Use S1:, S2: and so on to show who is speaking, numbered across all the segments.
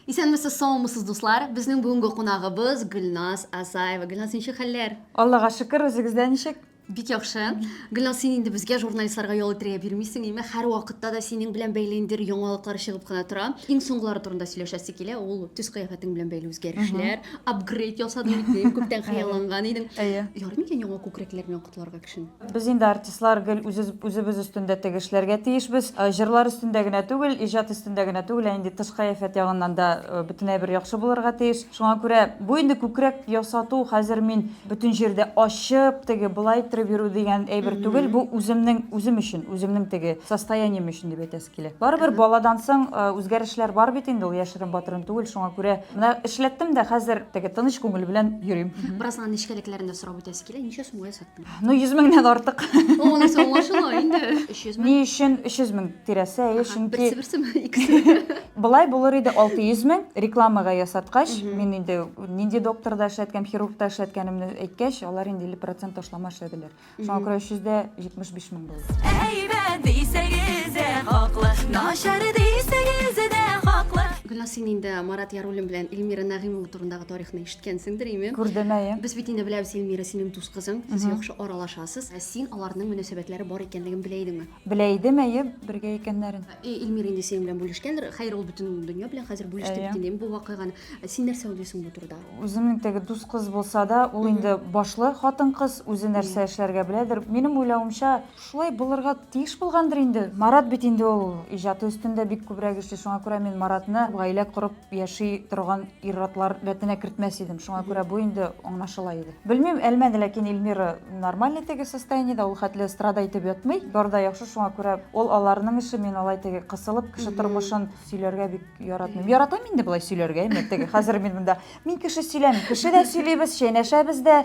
S1: Исәнмесез, саумысыз, дуслар! Безнең бүгенге кунагыбыз Гөлназ Асаева. Гөлназ, ничек хәлләр?
S2: Аллага шөкер, үзегездә ничек?
S1: Бик яхшы. Гөлназ, син инде безгә журналистларга ял итәргә бирмисең, име? Һәр вакытта да синең белән бәйле ниндидер яңалыклар чыгып кына тора. Иң соңгылары турында сөйләшәсе килә. Ул төс-кыяфәтең белән бәйле үзгәрешләр. Апгрейд ясадың бит, инде, күптән хыялланган идең.
S2: Әйе.
S1: Ярый микән яңа күкрәкләр белән котларга кешене?
S2: Без инде артистлар гел үзез, үзебез өстендә теге эшләргә тиешбез. Җырлар өстендә генә түгел, иҗат өстендә генә түгел, ә инде тыш кыяфәт ягыннан да бөтен әйбер яхшы булырга тиеш. Шуңа күрә бу инде күкрәк ясату хәзер мин бөтен җирдә ачып, теге болай иттереп йөрү дигән әйбер түгел, бу үземнең, үзем өчен, үземнең теге состоянием өчен дип әйтәсе килә. Барыбер баладан соң үзгәрешләр бар бит инде, ул яшерен-батырын түгел, шуңа күрә менә эшләттем дә хәзер теге тыныч күңел белән йөрим.
S1: Бераз гына нечкәлекләрен дә сорап үтәсе килә, ничә сумга ясаттың?
S2: Ну, 100 меңнән артык.
S1: О, анысы аңлашыла инде. 300 мең.
S2: Ни өчен 300 мең тирәсе, әйе, чөнки
S1: Берсе берсеме, икесе.
S2: Болай булыр иде 600 мең рекламага ясаткач, мин инде нинди докторда эшләткән, хирургта эшләткәнемне әйткәч, алар инде 50% ташлама эшләделәр. Шуңа күрә 375 мең булды.
S3: Әйбәт дисәгез дә хаклы, начар дисәгез дә хаклы.
S1: Гөлназ, син инде Марат Яруллин белән Эльмира Нәгыймова турындагы тарихны ишеткәнсеңдер, име?
S2: Күрдем, әйе.
S1: Без бит инде беләбез, Эльмира синең дус кызың, сез яхшы аралашасыз. Ә син аларның мөнәсәбәтләре бар икәнлеген белә идеңме?
S2: Белә идем, әйе, бергә икәннәрен.
S1: И, Эльмира инде синең белән бүлешкәндер. Хәер, ул бөтен дөнья белән хәзер бүлеште бит инде бу вакыйганы. Ә син нәрсә уйлыйсың бу турыда?
S2: Үземнең теге дус кыз булса да, ул инде башлы хатын-кыз, үзе нәрсә эшләргә беләдер. Минем уйлавымча, Шулай булырга тиеш булгандыр инде. Марат бит инде ул иҗаты өстендә бик күбрәк эшли, шуңа күрә мин Маратны гаилә корып яши торган ир-атлар рәтенә кертмәс идем. Шуңа күрә бу инде аңлашыла иде. Белмим, әлмәде, ләкин Эльмира нормальный теге состояниедә, ул хәтле страда итеп ятмый. Бар да яхшы, шуңа күрә ул аларның эше, мин алай теге кысылып кеше тормышын сөйләргә бик яратмыйм. Яратам инде болай сөйләргә, әмма теге хәзер мин монда мин кеше сөйләмим. Кеше дә сөйлибез, чәйнәшәбез дә.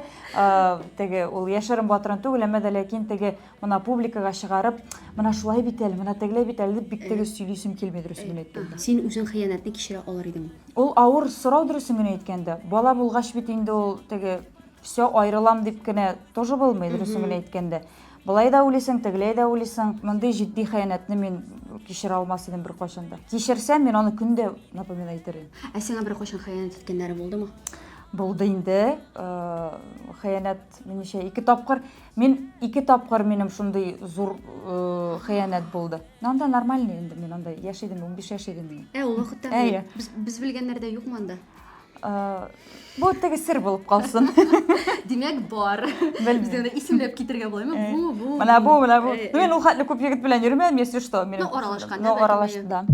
S2: Теге ул яшерен батырын түгел, әмма дә ләкин теге мына публикага чыгарып, менә шулай бит әле, менә тегеләй бит әле дип бик теге сөйлисем килми дөресен генә әйткәндә.
S1: Син үзең хыянәтне кичерә алыр идеңме?
S2: Ул авыр сорау дөресен генә әйткәндә. Бала булгач бит инде ул теге все аерылам дип кенә тоже булмый дөресен генә әйткәндә. Болай да уйлыйсың, тегеләй дә уйлыйсың. Мондый җитди хыянәтне мин кичерә алмас идем беркайчан да. Кичерсәм, мин аны көн дә напоминать итәр идем.
S1: Ә сиңа беркайчан хыянәт иткәннәре булдымы?
S2: Булды инде. Хыянәт минемчә ике тапкыр. Мин ике тапкыр минем шундый зур хыянәт булды. Но анда нормальный инде мин анда яшь идем, 15 яшь идем мин.
S1: Ә ул вакытта
S2: Әйе.
S1: без, без белгәннәрдә юкмы анда?
S2: Бу теге сер булып калсын.
S1: Димәк, бар.
S2: Белмим.
S1: Без аны исемләп китергә буламы? Бу, бу.
S2: Менә бу, менә бу.
S1: Э,
S2: Ну, мин ул хәтле күп егет белән йөрмәдем, если что.
S1: Ну, аралашканда,
S2: Ну,
S1: бәлки,
S2: аралаш, да.